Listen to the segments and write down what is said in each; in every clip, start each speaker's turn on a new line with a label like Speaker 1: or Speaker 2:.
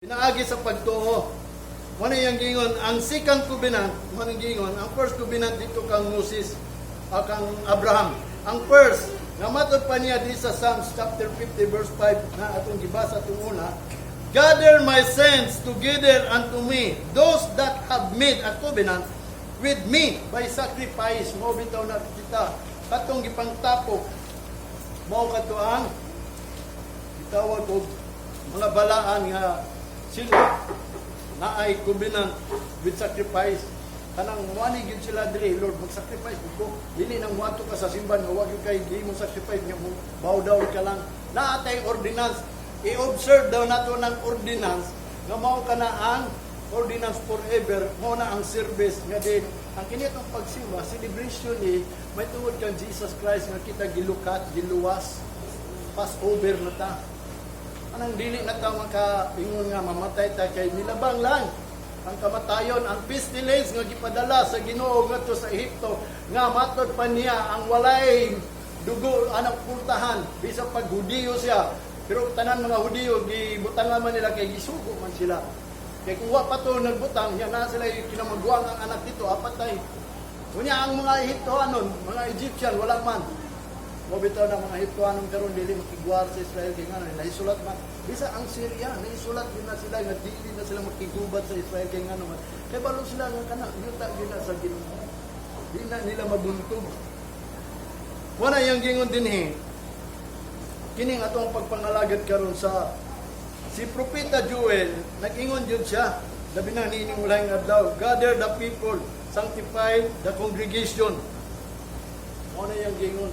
Speaker 1: Pinaagi sa pagtuo. Mao na iyang giingon, ang second covenant, mao nang giingon, ang first covenant dito kang Moses, o kang Abraham. Ang first, nga matod pa niya di sa Psalms chapter 50 verse 5 na atong gibasa atong una, "Gather my saints together unto me, those that have made a covenant with me by sacrifice." Mao bitaw na kita katong gipangtapok, mao kato ang gitawag og mga balaan nga sila naay covenant with sacrifice, kanang muani gyud sila diri, "Lord, mag-sacrifice ko." Dili nang muadto ka sa simbahan nga wa gyud kay di mo sacrifice nga mo bow down ka lang. Naa tay ordinance, i-observe daw nato ng ordinance nga mao kana ang ordinance forever. Mao na ang service nga din ang kini atong pagsimba, celebration ni may tungod kang Jesus Christ nga kita gilukat, giluwas, Passover na ta. Anang dili na ta maka ingon nga mamatay ta kay nilabang lang ang kamatayon, ang pestilence nga gipadala sa Ginoo ngadto sa Ehipto, nga matod pa niya ang walay dugo anang pultahan, bisan pag Hudiyo siya. Pero tanan mga Hudiyo gibutangan man nila kay gisugo man sila. Kay kung wa pa to nagbutang niya na sila kinamagwang ang anak dito apatay. Unya ang mga Ehiptohanon, mga Egyptian, wala man. Mo bitaw na mga Ehiptohanon karon dili makigwar sa Israel kay ngano nahisulat man. Bisa ang Syria, nahisulat din na sila nga dili na sila makigubat sa Israel kay ngano man. Kay balo sila nga kana yuta gyud na sa Ginoo. Di na nila mabuntog. Wala yang gingon dinhi. Kining atong pagpangalagad karon sa si Propeta Joel, nag-ingon jud siya, labi na niining ulahing adlaw, "Gather the people, sanctify the congregation." Mao na yang gingon.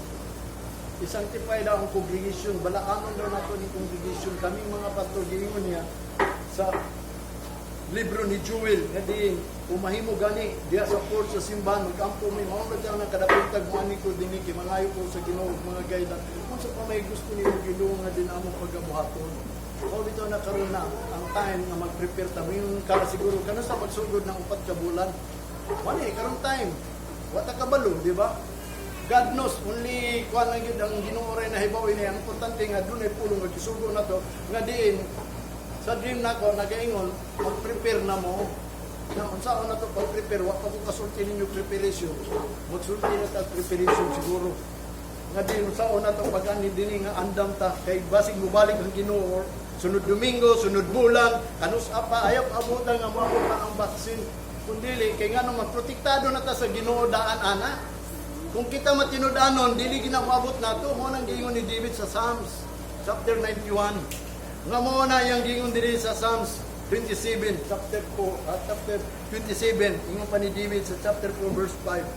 Speaker 1: I-sanctify daw ang congregation. Balaanon daw nato ni congregation. Kaming mga pastor, giingon niya sa libro ni Joel nga diin umahimo gani diha sa porch sa simbahan, magampo mi. Mao na ng kadapitag mo ani ko dinhi kay mangayo ko sa Ginoo og mga guidance unsa pa may gusto nimo, Ginoo, nga din among pagabuhaton. Mao bitaw na karon na ang time nga mag-prepare ta. Moingon ka siguro kano sa pagsugod ng 4 ka bulan. Wala eh, karon time. Wa ta kabalo, di ba? God knows, only kuan lang gyud ang Ginoo ray nahibaw ini. Ang importante nga dunay pulong nga gisugo na to nga diin sa dream nako nagaingon, mag-prepare na mo. Na unsaon na to pag-prepare? Wa pa ko kasulti ninyo preparation. Magsulti na ta preparation siguro. Nga diin unsaon na to pag-ani dinhi nga andam ta kay basig mobalik ang Ginoo sunod Domingo, sunod bulan, kanus pa ayaw abutan nga moabot na ang vaccine. Kung dili kay ngano man protektado na ta sa Ginoo daan ana. Kung kita matinud-anon, dili gina moabot nato. Mo nang giingon ni David sa Psalms chapter 91. Nga mo na yang giingon diri sa Psalms 27, chapter 4, chapter 27, ingon pa ni David sa chapter 4 verse 5.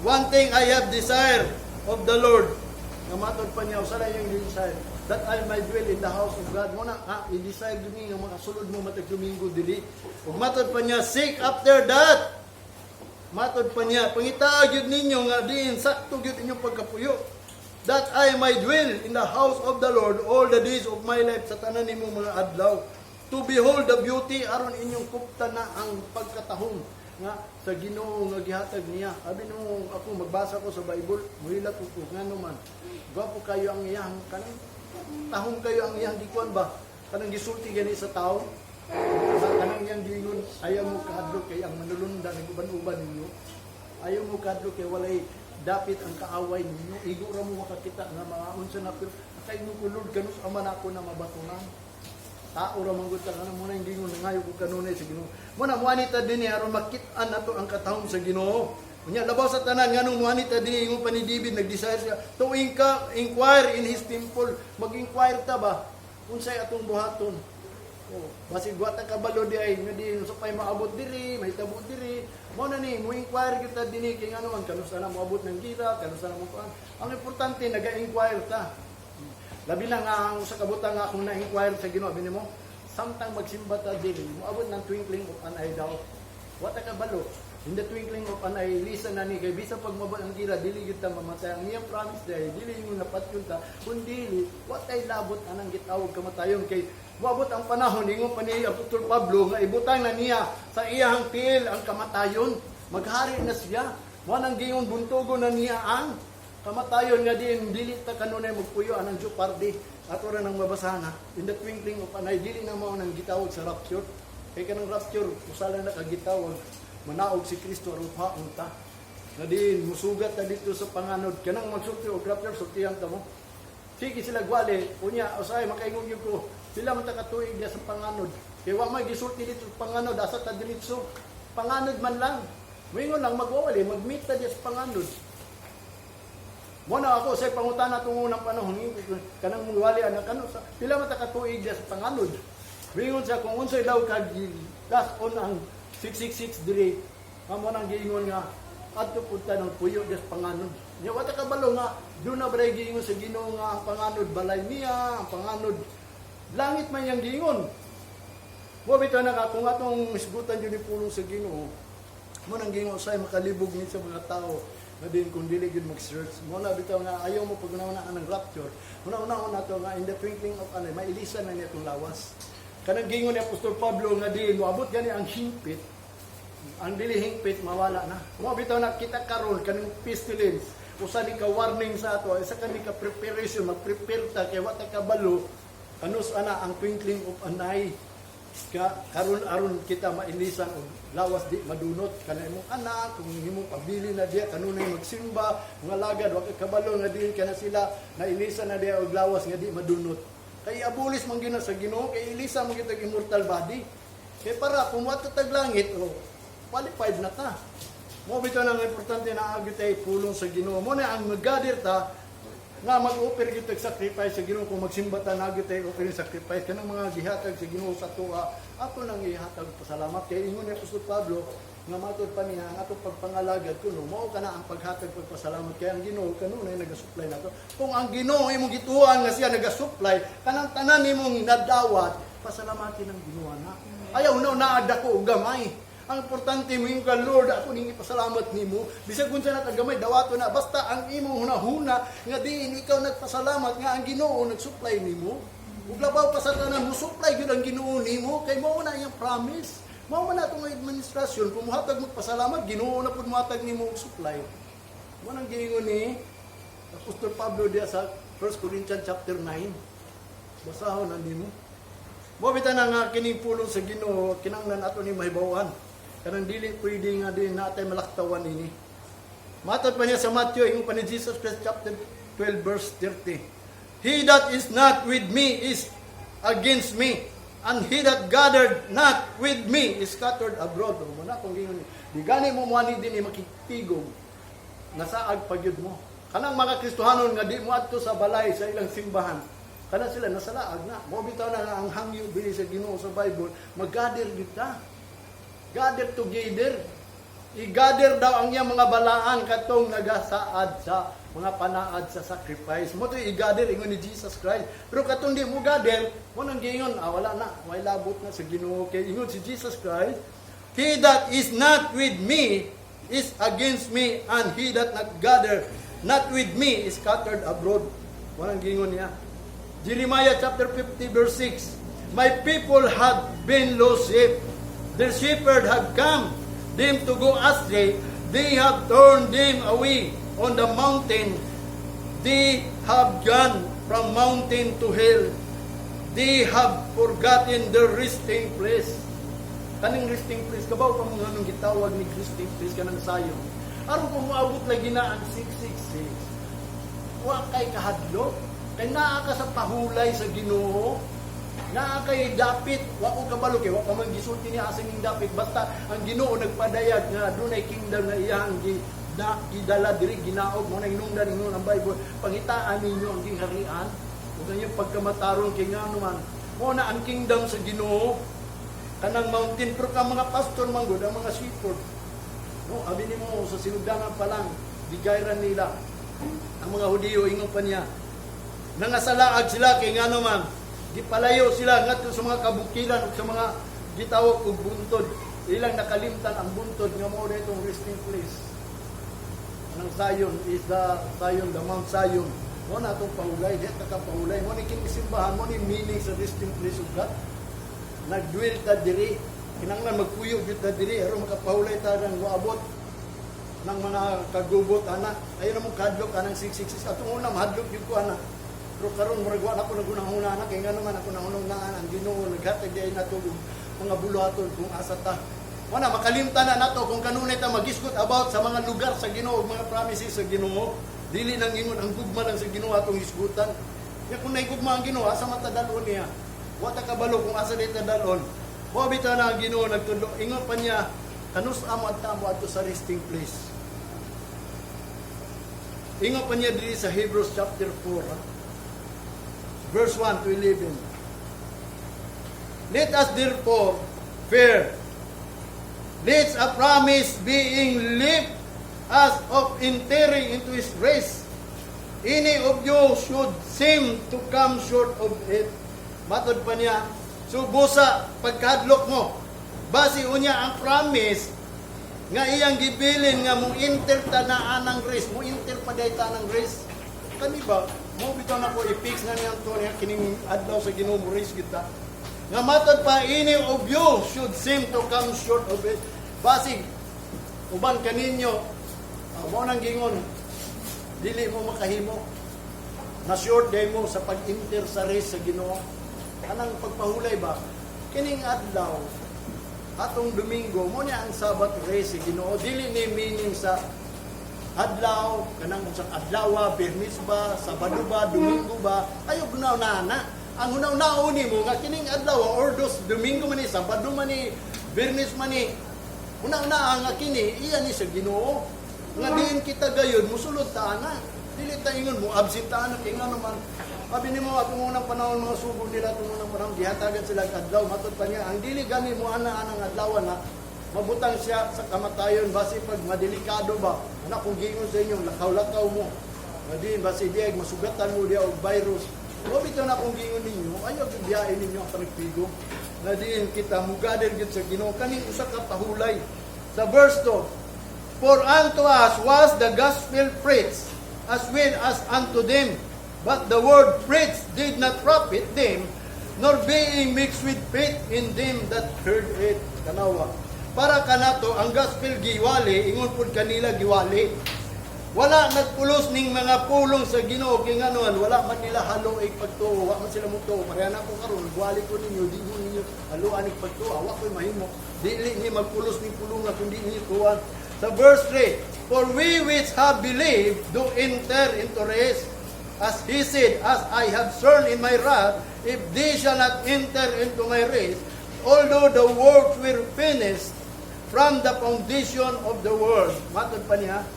Speaker 1: "One thing I have desired of the Lord." Nga matod pa niya, usa lang yung desire, "That I might dwell in the house of God." Mo na, ha, i-desire gyud ni nga makasulod mo matag Domingo dili. Ug matod pa niya, "Seek after that." Matod pa niya, "Pangitaa gyud ninyo nga diin sakto gyud inyong pagkapuyo. That I might dwell in the house of the Lord all the days of my life," sa tanan nimo mga adlaw. "To behold the beauty," aron inyong kupta na ang pagkatahom nga sa Ginoo nga gihatag niya. Abi no ako magbasa ko sa Bible, muhilat ko ko ngano man. Gwapo kayo ang iyang kanang tahom kayo ang iyang gikuan ba? Kanang gisulti gani sa tao. Sa kanang iyang giingon, ayaw mo kahadlok kay ang manulunda nag-uban-uban ninyo. Ayaw mo kahadlok kay walay dapit ang kaaway ninyo. Igo ra mo makakita nga mga unsa na, pero nakaingon ko, "Lord, kanus ama na ako na mabatunan?" Tao ra man gud ta kana. Mo na giingon nangayo ko kanunay sa Ginoo. Mo na muani ta dinhi aron makit-an nato ang katahom sa Ginoo. Unya labaw sa tanan, nganong muani ta dinhi, ingon pa ni David, nag-desire siya to inquire in his temple. Mag-inquire ta ba unsay atong buhaton? Oh, basig wa ta kabalo di ay nga di sa pay maabot diri, mahitabo diri. Mo na ni mo inquire kita dinhi kay ngano man kanus na moabot ng gira, kanus na mo kuan. Ang importante naga-inquire ta. Labi na nga ang sa kabutang nga akong na-inquire sa Ginoo, abi nimo, samtang magsimba ta diri, moabot ng twinkling of an eye daw. Wa ta kabalo. In the twinkling of an eye, lisa na ni kay bisan pag moabot ang gira, dili gyud ta mamatay. Ang iyang promise dahil dili yung napatyon ta, kun dili wa tay labot anang gitawag kamatayon kay moabot ang panahon, ingon pa ni Apostol Pablo nga ibutang na niya sa iyang tiil ang kamatayon. Maghari na siya. Mo nang giingon buntugo na niya ang Kamatayon nga din dili ta kanunay magpuyo anang jeopardy. Ato ra nang mabasahan, ha. In the twinkling of an eye, dili na mao nang gitawag sa rapture. Kay kanang rapture, usa lang na kagitawag, manaog si Kristo aron paon ta. Nga diin musugat ta dito sa panganod, kanang magsulti og rapture, sultihan ta mo. Sige sila gwali, unya usahay makaingon gyud ko. Pila man ta ka tuig diya sa panganod? Kay wa may gisulti dito sa panganod, asa ta diretso? Panganod man lang. Moingon lang magwawali, mag-meet ta diya sa panganod. Mo na ako sa pangutana tong unang panahon, kanang mugwali ana kano sa pila man ta ka tuig diya sa panganod. Moingon sa kung unsay daw kag last on ang 666 diri, mao nang giingon nga adto pud ta ng puyo diya sa panganod. Nya wa ta kabalo nga duna ba giingon sa Ginoo nga ang panganod balay niya, ang panganod langit man yang giingon. Mo bitaw na ka kung atong hisgutan jud ni pulong sa Ginoo, mo nang giingon say makalibog ni sa mga tao na din kung dili gyud mag-search. Mo na bitaw nga ayaw mo pag una ang rapture. Mo na una nato nga in the twinkling of an eye mailisan na niya itong lawas. Kanang giingon ni Apostol Pablo nga diin moabot gani ang hingpit, ang dili hingpit mawala na. Mo bitaw na kita karon kaning pestilence, usa ni ka warning sa ato, isa ka ni ka preparation, mag-prepare ta kay wa ta kabalo kanus ana ang twinkling of an eye ka karon aron kita mailisan og lawas di madunot. Kana imong anak, kung imong pabili na diya kanunay magsimba, mga lagad, wa ka kabalo nga diin kana sila nailisan na diya og lawas nga di madunot, kay abulis man gyud na sa Ginoo, kay ilisa man gyud immortal body, kay para kung wa tag langit, oh, qualified na ta. Mo bitaw nang importante na agi tay pulong sa Ginoo. Mo na ang mag-gather ta nga mag-offer gyud tag sacrifice sa Ginoo. Kung magsimba ta, nagi tay offering sacrifice, kanang mga gihatag sa Ginoo sa tuwa, ato nang ihatag pasalamat, kay ingon ni Apostol Pablo nga matod pa niya ang atong pagpangalagad kuno mao kana ang paghatag pagpasalamat, kay ang Ginoo kanunay naga-supply nato. Kung ang Ginoo imong gituohan nga siya naga-supply kanang tanan nimong nadawat, pasalamatin ang Ginoo na. Ayaw na naada ko og gamay. Ang importante mo yung ka, "Lord, ako ning ipasalamat nimo." Bisag unsa na gamay, dawato na. Basta ang imong hunahuna nga diin ikaw nagpasalamat nga ang Ginoo nag-supply nimo. Ug labaw pa sa tanan, mo supply gyud ang Ginoo nimo kay mao na iyang promise. Mao man atong administrasyon, kung muhatag magpasalamat, Ginoo na pud muhatag nimo og supply. Mo nang giingon ni Apostol Pablo diya sa 1 Corinthians chapter 9. Basahon na nimo. Mo bitaw na nga kining pulong sa Ginoo kinahanglan ato ni mahibaw-an. Kanang dili pwede nga din natay malaktawan ini. Matod pa niya sa Matthew, ingon pa ni Jesus Christ, chapter 12 verse 30. "He that is not with me is against me, and he that gathered not with me is scattered abroad." O, mo na kung gingon ni. Di gani mo muani din ni makigtigom, nasaag pa gyud mo. Kanang mga Kristohanon nga di mo adto sa balay sa ilang simbahan, kana sila nasalaag na. Mo bitaw na nga ang hangyo diri sa Ginoo sa Bible, mag-gather gyud ta. Gather together. I-gather daw ang iyang mga balaan katong nagasaad sa mga panaad sa sacrifice. Mo to i-gather ingon ni Jesus Christ. Pero katong di mo gather, mo nang giingon, ah, wala na, way labot na sa Ginoo, kay ingon si Jesus Christ, "He that is not with me is against me, and he that not gather not with me is scattered abroad." Walang giingon niya. Jeremiah chapter 50 verse 6. "My people have been lost sheep. Their shepherd have caused them to go astray. They have turned them away on the mountain. They have gone from mountain to hill. They have forgotten their resting place." Kaning resting place, kabaw pa mga anong gitawag ni resting place kanang sayon. Aron kung moabot lagi na ang 666, wa kay kahadlok. Kay naa ka sa pahulay sa Ginoo. Naa kay dapit, wa ko kabalo kay wa pa man gisulti niya asa ning dapit, basta ang Ginoo nagpadayag nga dunay kingdom na iyang gi na gidala diri, ginaog mo nang hinungdan ingon ang Bible, "Pangitaan ninyo ang gingharian ug ang iyang pagkamatarong," kay ngano man mo na ang kingdom sa Ginoo kanang mountain. Pero ka mga pastor man gud, ang mga shepherd, no, abi nimo sa sinugdanan pa lang gigayran nila ang mga Hudiyo. Ingon pa niya, nangasalaag sila kay ngano man gipalayo sila ngadto sa mga kabukiran ug sa mga gitawag og buntod. Ilang nakalimtan ang buntod nga mao itong resting place ng Zion is the Zion, the Mount Zion. Mo na atong pahulay, di ta ka pahulay. Mo ni kini simbahan, mo ni meaning sa resting place of God. Nagdwell ta diri. Kinahanglan magpuyo gyud ta diri aron makapahulay ta ng moabot. Ng mga kagubot ana. Ayaw na mong kadlok anang 666. Atong una mahadlok gyud ko ana. Pero karon murag wa na ko nagunahuna ana kay ngano man ako nahunahunaan ang Ginoo naghatag diay nato og mga buluhaton kung asa ta. Wala makalimtan na nato kung kanunay ta magisgot about sa mga lugar sa Ginoo, mga promises sa Ginoo. Dili nang ingon ang gugma lang sa Ginoo atong hisgutan. Ya kung naigugma ang Ginoo, asa man ta dal-on niya? Wa ta kabalo kung asa ta dal-on. Mao bitaw na ang Ginoo nagtudlo. Ingon pa niya, kanus amo at tamo adto sa resting place. Ingon pa niya diri sa Hebrews chapter 4, ha? Verse 1 to 11. "Let us therefore fear, lest a promise being left us of entering into His rest, any of you should seem to come short of it." Matod pa niya, subusa pagkadlok mo. Basi unya ang promise nga iyang gibilin nga mo enter ta na anang rest, mo enter pa day ta anang rest. Kani ba, mo bitaw na ko i-fix na niyang to niya kining adlaw sa Ginoo mo rest kita. Nga matod pa, any of you should seem to come short of it. Basig uban kaninyo mo nang gingon dili mo makahimo na short day mo sa pag-enter sa rest sa Ginoo. Anang pagpahulay ba kining adlaw atong Domingo mo niya ang Sabbath rest sa Ginoo, dili ni meaning sa adlaw kanang unsang adlaw, Biyernes ba, Sabado ba, Domingo ba, ayo gunaw na na. Ang hunaw-naon nimo nga kining adlaw or dos Domingo man ni, Sabado man ni, Biyernes man ni, hunaw-na nga kini iya ni sa Ginoo. Nga diin kita gayon musulod ta ana. Dili ta ingon mo absent ta ana kay ngano man. Sabi nimo atong unang panahon, mga sugo nila atong unang panahon, gihatagan sila og adlaw. Matod pa niya, ang dili gani mo ana anang adlaw na mabutang siya sa kamatayon basi pag madelikado ba. Ana kung giingon sa inyo, lakaw-lakaw mo. Madiin basi di ay masugatan mo diya og virus. Wa bitaw na kung giingon ninyo, ayaw biyain ninyo ang panagpigo. Na diin kita mugather gyud sa Ginoo kaning usa ka pahulay. Sa verse 2, "For unto us was the gospel preached, as well as unto them. But the word preached did not profit them, nor being mixed with faith in them that heard it." Kanawa. Para kanato, ang gospel giwali, ingon pud kanila giwali. Wala nagpulos ning mga pulong sa Ginoo kay nganoan wala man nila halo ay pagtuo, wa man sila mutuo. Pareha na ko karon, nagwali ko ninyo, di mo ninyo haluan ig pagtuo, wa ko'y mahimo. Dili ni magpulos ning pulong nga kundi ninyo tuan. Sa verse 3, "For we which have believed do enter into rest. As He said, 'As I have sworn in my wrath, if they shall not enter into my rest,' although the works were finished from the foundation of the world." Matod pa niya,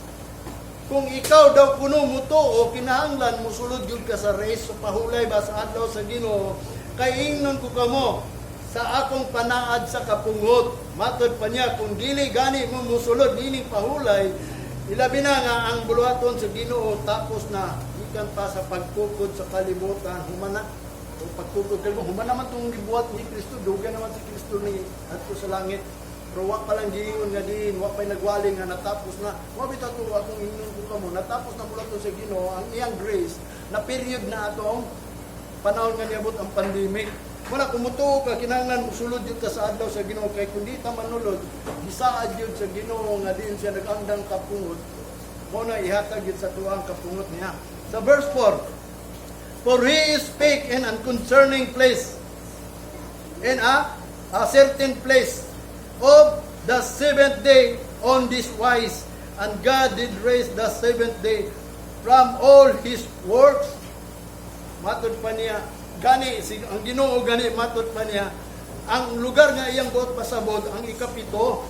Speaker 1: kung ikaw daw kuno mutuo, kinahanglan musulod gyud ka sa rest, sa pahulay ba sa adlaw sa Ginoo, kay ingnon ko kamo sa akong panaad sa kapungot. Matod pa niya, kung dili gani mo musulod nining pahulay, ilabi na nga ang buluhaton sa Ginoo tapos na gikan pa sa pagtukod sa kalibutan, humana o pagtukod kalibutan, humana man tong gibuhat ni Kristo, dugay naman si Kristo ni adto sa langit. Pero wa pa lang giingon nga diin, wa pa'y nagwali nga natapos na. Wa bitaw to akong ingnon ko kamo, natapos na mula to sa Ginoo ang iyang grace na period na atong panahon nga niabot ang pandemic. Wala kung mutuo ka, kinahanglan musulod jud ka sa adlaw sa Ginoo kay kun di ta manulod, gisaad jud sa Ginoo nga diin siya nag-andang kapungot. Mao na ihatag jud sa tuang kapungot niya. Sa verse 4, "For He spake in a concerning place, in a certain place, of the seventh day on this wise, and God did rest the seventh day from all His works." Matod pa niya, gani, si, ang Ginoo gani, matod pa niya, ang lugar nga iyang buot pasabot, ang ikapito,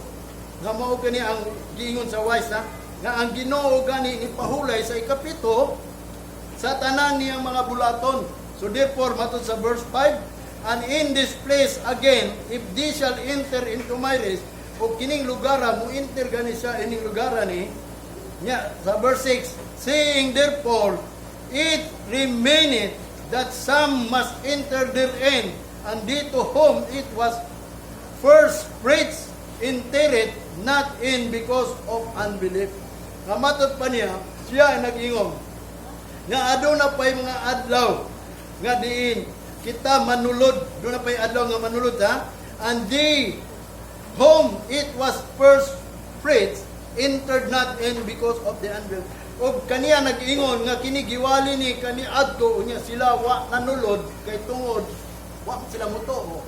Speaker 1: nga mao kani ang giingon sa wise ha, nga ang Ginoo gani ipahulay sa ikapito sa tanan niyang mga bulaton. So therefore, matod sa verse 5, "And in this place again, if they shall enter into my rest," o kining lugara, mo enter gani siya ining lugara ni, nya, sa verse 6, "Seeing therefore it remaineth that some must enter therein, and they to whom it was first preached entered not in because of unbelief." Nga matod pa niya, siya ay nag-ingon, nga aduna pa'y mga adlaw nga diin kita manulod, doon na pa'y adlaw nga manulod ha, "And they whom it was first preached entered not in because of the unbelief. Og kaniya nag-ingon nga kini giwali ni kani adto, unya sila wa nanulod kay tungod wa sila motuo.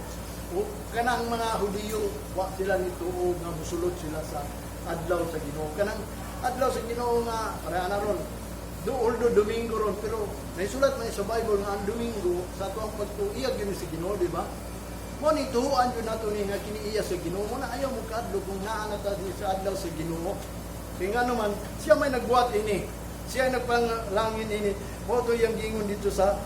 Speaker 1: O kanang mga Hudiyo, wa sila nituo nga musulod sila sa adlaw sa Ginoo. Kanang adlaw sa Ginoo nga para ana ron do although Domingo ron, pero naisulat man sa Bible nga ang Domingo sa ato ang pagtuo iya gyud ni sa Ginoo, di ba? Mo ni tuuan jud nato ni nga kini iya sa Ginoo. Mo na ayaw mo kaadlo kung naa na ta sa adlaw sa Ginoo. Kay nga naman siya may nagbuhat ini. Siya ay nagpanglangin ini. Mo to iyang giingon dito sa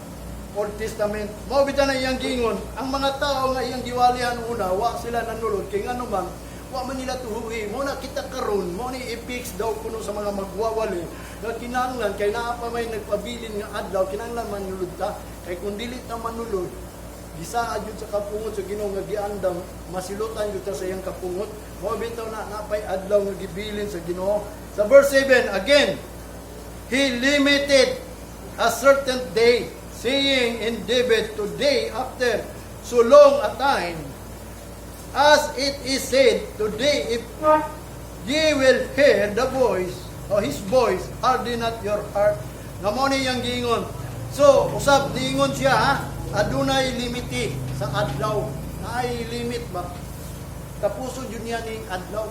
Speaker 1: Old Testament. Mao bitaw na iyang giingon, ang mga tao nga iyang giwalihan una, wa sila nanulod kay nga naman wa man nila tuhuhi. Mo na kita karon, mo ni i-fix daw kuno sa mga magwawali nga kinahanglan kay naa pa may nagpabilin nga adlaw, kinahanglan manulod ta. Kay kung dili ta manulod, gisaad yun sa kapungot sa Ginoo nga giandam, masilutan yun ta sa iyang kapungot. Mao bitaw na napay adlaw nga gibilin sa Ginoo. Sa verse 7, again, he limited a certain day, saying in David, "Today after so long a time, as it is said, today if ye will hear the voice, or his voice, harden not your heart." Nga mo ni iyang giingon. So, usab, diingon siya ha, adunay limiti sa adlaw. Naay limit ba? Tapuson yun niya ning adlaw.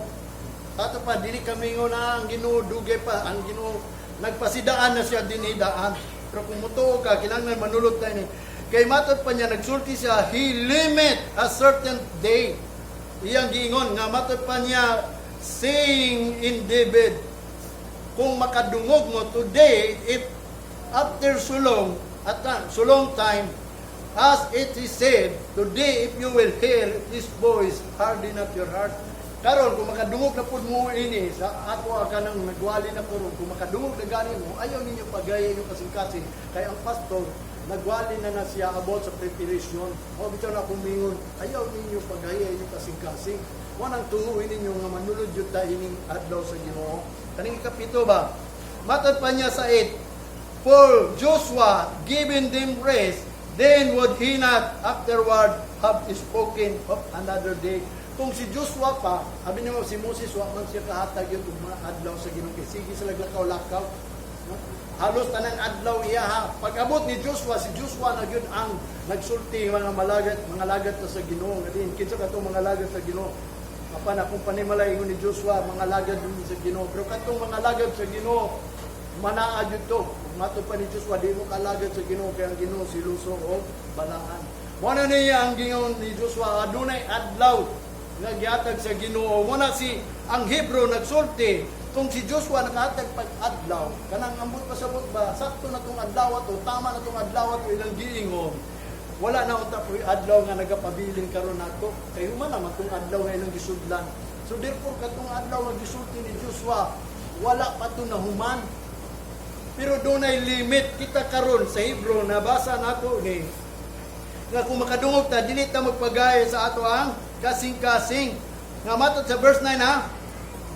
Speaker 1: Tato pa, dili kami ngon na ang Ginoo dugay pa, ang Ginoo nagpasidaan na siya dinidaan. Pero kung mutuo ka, kinahanglan manulod tayo ni. Kay matod pa niya, nagsulti siya, he limit a certain day. Iyang giingon, nga matod pa niya, saying in David, kung makadungog mo today, if after so long, at so long time, as it is said, today if you will hear his voice, harden not your heart. Karon kung makadungog na pud mo ini sa ako ka nang nagwali na karon, kung makadungog na gani mo, ayaw ninyo pagaya inyong kasing-kasing kay ang pastor nagwali na na siya about sa preparation. O bitaw na akong mingon, ayaw ninyo pagaya inyong kasing-kasing. Wa nang tuhuin ninyo nga manulod jud ta ining adlaw sa Ginoo. Kaning ikapito ba? Matod pa niya sa 8, for Joshua given them rest, then would he not afterward have spoken of another day? Kung si Joshua pa, abi nimo si Moses, wa man siya kahatag yun og mga adlaw sa Ginoo kay sige sa laglakaw-lakaw. No? Halos tanang adlaw iya ha. Pag-abot ni Joshua, si Joshua na gyud ang nagsulti mga lagat na sa Ginoo. Nga din kinsa katong mga lagat sa Ginoo? Apan akong panimalay, ingon ni Joshua, mga lagad dun sa Ginoo. Pero katong mga lagad sa Ginoo, manaa jud to. Ug matod pa ni Joshua, di mo kalagad sa Ginoo kay ang Ginoo siluso o balaan. Mo na niya ang gingon ni Joshua, adunay adlaw nga gihatag sa Ginoo. Mo na si ang Hebrew nagsulti, kung si Joshua nakahatag pag adlaw, kanang ambot pasabot ba, sakto na tong adlaw to, tama na tong adlaw to ilang giingon. Wala na unta po'y adlaw nga nagapabilin karon nato. Kay human naman tong adlaw nga ilang gisudlan. So therefore katong adlaw nga gisulti ni Joshua, wala pa to nahuman. Pero dunay limit kita karon sa Hebrew, nabasa nato ni nga kung makadungog ta, dili ta magpagaya sa ato ang kasing-kasing. Nga matod sa verse 9 ha,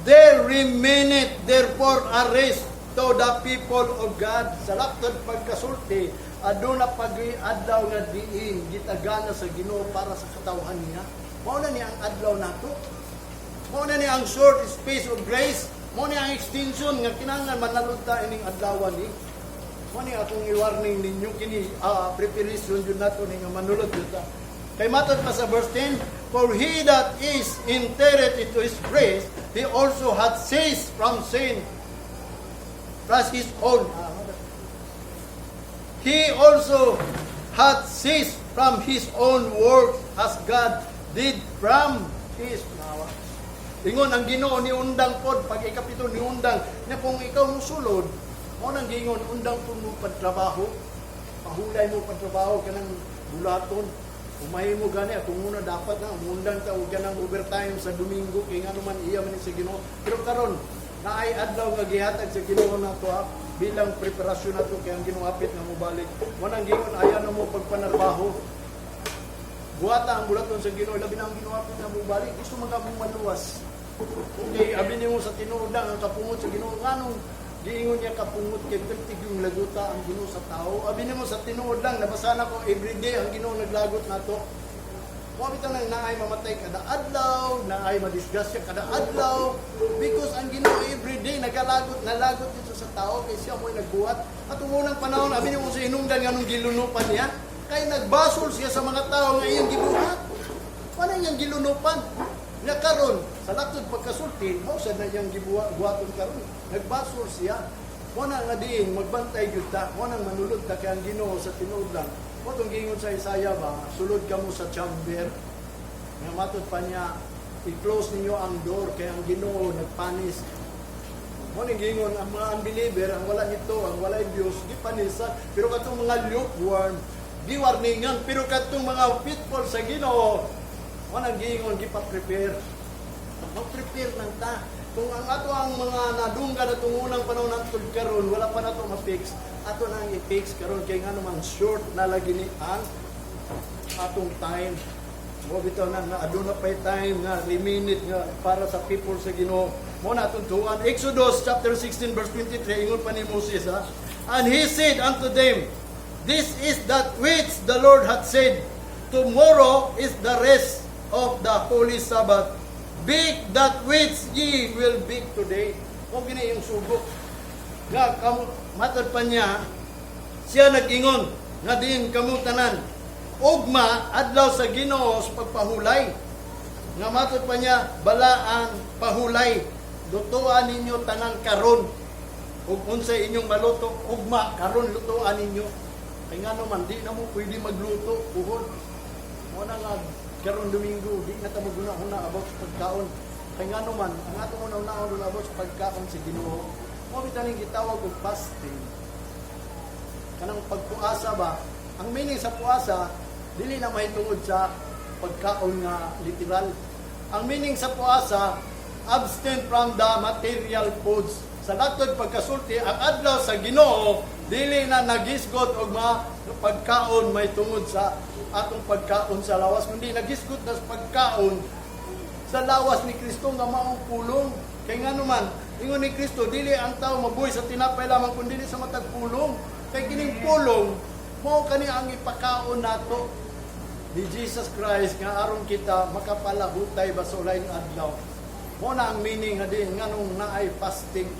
Speaker 1: there remaineth therefore a rest to the people of God. Sa laptod pagkasulti, aduna pag adlaw nga diin gitagana sa Ginoo para sa katawhan niya. Mao na ni ang adlaw nato. Mao na ni ang short space of grace. Mao ni ang extension nga kinahanglan manalod ta ining adlaw ni. Mao ni akong i-warning ninyo kini preparation jud nato ni nga manulod jud ta. Kay matod pa sa verse 10, for he that is entered into his rest, he also hath ceased from sin. Plus his own. He also hath ceased from his own works as God did from his. Nawa. Ingon ang Ginoo ni undang pod pag ikapito ni undang nya kung ikaw musulod mo nang giingon undang pud mo pagtrabaho, pahulay mo pagtrabaho kanang bulaton umay mo gani kung una dapat na mundang ta og kanang overtime sa Domingo kay ngano man iya man ni sa Ginoo. Pero karon naay adlaw nga gihatag sa Ginoo nato ha, bilang preparasyon nato kay ang Ginoo hapit nga mobalik. Mo nang giingon ayaw na mo pagpanarbaho, buhata ang bulaton sa Ginoo, labi na ang Ginoo hapit nga mobalik, gusto man ka mong maluwas. Okay, abi nimo sa tinuod lang ang kapungot sa Ginoo, nganong giingon niya kapungot? Kay pertig yung laguta ang Ginoo sa tao. Abi nimo sa tinuod lang, nabasa na ko, everyday ang Ginoo naglagot nato. Mao bitaw nang naay mamatay kada adlaw, naay madisgrasya kada adlaw, because ang Ginoo everyday nagalagot, nalagot dito sa tao kay siya mo'y nagbuhat. At unang panahon, abi nimo sa hinungdan nganong gilunupan niya, kay nagbasol siya sa mga tao nga iyang gibuhat. Paano iyang gilunupan? Nga karon sa laktod pagkasulti, mao sad na iyang gibuhat buhaton karon. Nagbasol siya. Mo na nga diin magbantay gyud ta, mo nang manulod ta kay ang Ginoo sa tinuod lang. Mo tong giingon sa Isaiah ba, sulod kamo sa chamber. Nga matod pa niya, i-close ninyo ang door kay ang Ginoo nagpanis. Mo ning giingon ang mga unbeliever, ang wala nito, ang wala Diyos, gipanisan. Pero katong mga lukewarm, giwarningan. Pero katong mga faithful sa Ginoo, mo nang giingon gipa-prepare. Mag-prepare lang ta. Kung ang ato ang mga nadunggan at unang panahon hangtod karon wala pa nato ma-fix, ato na ang i-fix karon kay nga naman short na lagi ni ang atong time. Mo bitaw na nga aduna pay time nga remaining nga para sa people sa Ginoo. Mo na atong tuan. Exodus chapter 16 verse 23, ingon pa ni Moses ha. "And he said unto them, 'This is that which the Lord hath said. Tomorrow is the rest of the holy Sabbath. Bake that which ye will bake today.'" Mo gini yung sugo. Nga kamo matod pa niya, siya nag-ingon nga diin kamo tanan, ugma adlaw sa Ginoo sa pagpahulay. Nga matod pa niya, balaan pahulay. Lutuan ninyo tanan karon. Ug unsay inyong maluto ugma karon lutuan ninyo. Kay nga naman di na mo pwede magluto puhon. Mo na nga karon Domingo di na ta maguna-una about sa pagkaon. Kay nga naman ang atong una-unahon about sa pagkaon sa Ginoo. Mo bitaw ning gitawag og fasting. Kanang pagpuasa ba, ang meaning sa puasa dili na mahitungod sa pagkaon nga literal. Ang meaning sa puasa, abstain from the material foods. Sa latod pagkasulti, ang adlaw sa Ginoo dili na nagisgot og mga pagkaon may tungod sa atong pagkaon sa lawas, kundi nagisgot na sa pagkaon sa lawas ni Kristo nga maong pulong. Kay nga naman, ingon ni Kristo, dili ang tao mabuhi sa tinapay lamang kundi sa matag pulong. Kay kining pulong, mao kani ang ipakaon nato ni Jesus Christ nga aron kita makapalahutay ba sa ulayng adlaw. Mo na ang meaning nga din nganong naay fasting.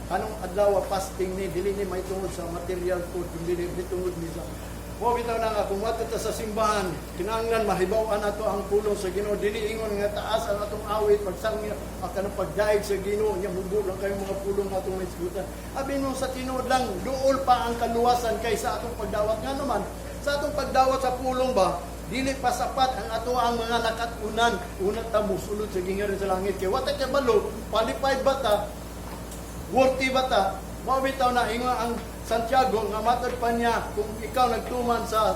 Speaker 1: Kanong adlaw fasting ni dili ni mahitungod sa material food kundi dili tungod ni sa. Mo bitaw na nga kung moadto ta sa simbahan, kinahanglan mahibaw-an nato ang pulong sa Ginoo. Dili ingon nga taas ang atong awit pagsangya ang kanang pagdaig sa Ginoo nya mubo lang kayo mga pulong atong maisgutan. Abi mo sa tinuod lang duol pa ang kaluwasan kaysa atong pagdawat. Nga naman sa atong pagdawat sa pulong ba, dili pa sapat ang ato ang mga nakatunan una ta mosulod sa gingharian sa langit kay wa ta kabalo qualified ba ta, worthy ba ta. Mao bitaw na ingon ang Santiago nga matod pa niya, kung ikaw nagtuman sa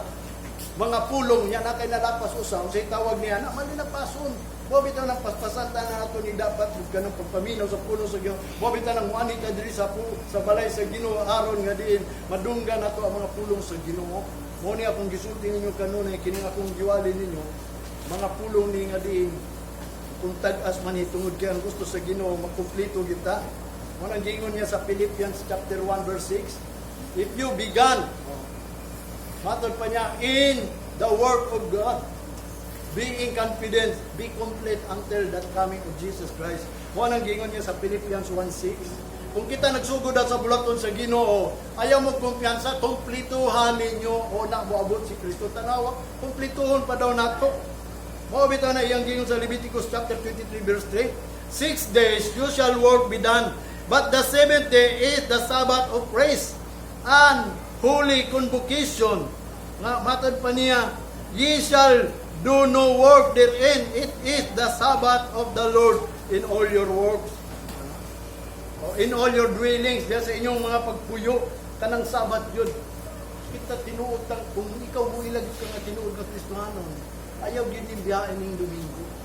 Speaker 1: mga pulong niya na kay nalapas usa, unsay tawag niya na malinapason. Mao bitaw nang paspasan ta na ato ni dapat ug kanang pagpaminaw sa pulong sa Ginoo. Mao bitaw nang muani ta diri sa balay sa Ginoo aron nga diin madunggan nato ang mga pulong sa Ginoo. Mao ni akong gisulti ninyo kanunay, kini akong giwali ninyo mga pulong ni nga diin kung tag-as man tungod kay ang gusto sa Ginoo makumpleto kita. Mao nang giingon niya sa Philippians chapter 1 verse 6, if you began, matod pa niya, in the work of God, being confident, be complete until that coming of Jesus Christ. Mao nang giingon niya sa Philippians 1:6. Kung kita nagsugod sa bulaton sa Ginoo, ayaw mo kumpiyansa, kumplituhan ninyo o na moabot si Kristo. Tanawa, kumplituhon pa daw nato. Mao bitaw na iyang giingon sa Leviticus chapter 23 verse 3. "6 days you shall work be done, but the seventh day is the Sabbath of rest and holy convocation." Nga matod pa niya, "Ye shall do no work therein. It is the Sabbath of the Lord in all your works." O, in all your dwellings, diya sa inyong mga pagpuyo, kanang Sabbath yun. Kita tinuod kung ikaw mo ilag ka nga tinuod nga Kristohanon, ayaw gid ning biyahe ning Domingo.